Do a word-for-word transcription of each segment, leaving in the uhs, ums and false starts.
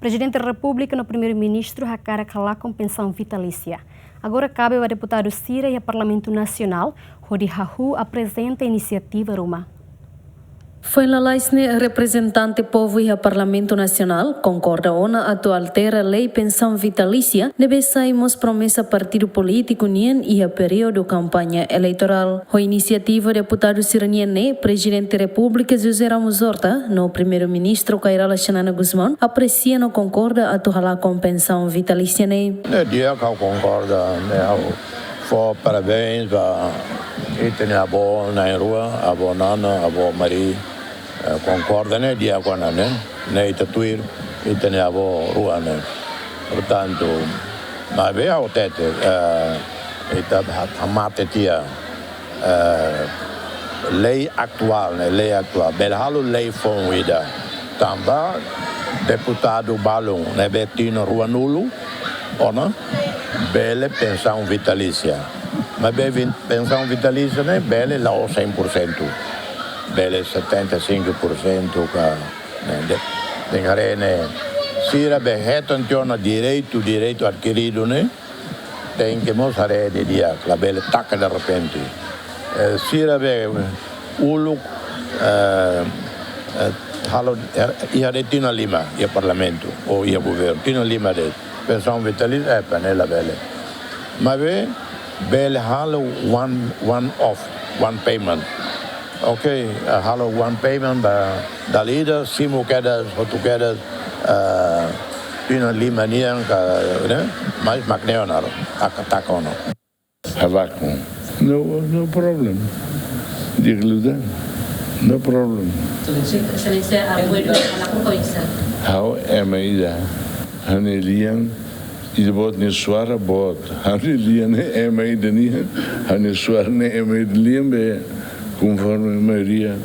Prezidente Repúblika no Primeiru-Ministru hakarak halakon pensaun vitalísia. Agora kabe ba deputadu sira iha Parlamentu Nasionál hodi hahú aprezenta inisiativa ruma. Foin lalais ne'e, reprezentante povu iha Parlamentu Nasionál konkorda ona atu altera lei pensaun vitalísia ne'ebé sai mós promesa partidu polítiku nian iha períodu kampaña eleitorál. Ho inisiativa deputadu sira-nian ne'e, Prezidente Repúblika José Ramos Horta no Primeiru-Ministru Kay Rala Xanana Gusmão apresia no konkorda atu halakon pensaun vitalísia ne'e. Ne'e di'ak, ha'u konkorda, ne'e ha'u fó parabéns ba ita-nia avó na'in-rua, avó Nana, avó Mari, eh, konkorda ne'e di'ak ona ne'e, ne'e ita tuir ita-nia avó rua ne'e. Portantu, maibé ha'u hatete, eh, ita ha-, hamate tiha, eh, lei atuál ne'e, lei atuál. Bele halo lei foun ida. Tanba deputadu balun ne'ebé tinan ruanulu ona, bele pensaun vitalísia. Maibé vin-, pensaun vitalísia ne'e bele la'ós cem por cento. Bele setenta e cinco por cento ka, ne'e, de, den haree ne'e, sira be hetan tiha ona direitu, direitu adkiridu ne'e, tenke mós haree didi'ak, labele taka derrepente. Eh, sira be uluk, eh, eh, halo, eh, iha de'it tinan lima iha parlamentu ou iha governu, tinan lima de'it. Pensaun vitalísia, eh, panela bele. Maibé bele halo one, one off, one payment. Oke, eh, halo one payment ba dala ida, simu kedas, hotu kedas, eh, tinan lima nian ka, ne'e? Mas mak ne'e ona, taka, taka ona. Halakon. No, no problem. Di'ak liután. No problem. Exelénsia, apoiu halakon ka oinsá? Ha'u ema ida. Ha'u-nia lian, ida-boot nia suara boot. Ha'u-nia lian ne'e ema ida nian. Ha'u-nia suara ne'e ema ida lian be, konforme maioria.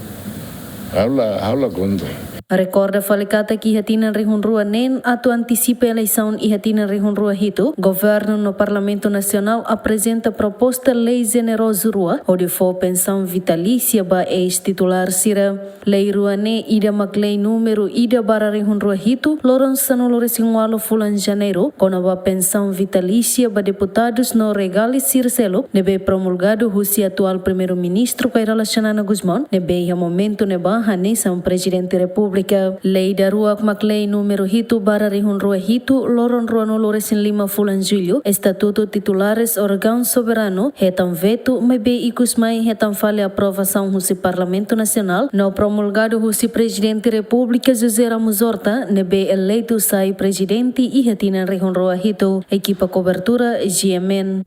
Ha'u la, ha'u la kontra. Rekorda fali katak iha tinan rihun rua neen atu antisipa eleisaun iha tinan rihun rua hitu, Governu no Parlamentu Nasionál aprezenta proposta lei jenerozu rua hodi fó pensaun vitalísia ba eis-titulár sira. Lei rua ne'e ida mak lei númeru ida barra rihun rua hitu, loron sanulu-resin-ualu fulan Janeiru, kona-ba pensaun vitalísia ba deputadus no regalis sira seluk, ne'ebé promulgadu husi atuál Primeiru-Ministru Kay Rala Xanana Gusmão, ne'ebé iha momentu ne'ebá hanesan Prezidente Repúblika. Lei daruak mak lei númeru hitu barra rihun rua hitu, loron ruanulu-resin-lima fulan Jullu, Estatutu Titulares Órgaun Soberanu, hetan vetu, maibé ikus mai hetan fali aprovasaun husi Parlamentu Nasionál, no promulgadu husi Prezidente Repúblika José Ramos Horta, ne'ebé eleitu sai prezidente iha tinan rihun rua hitu. Ekipa kobertura, G M N.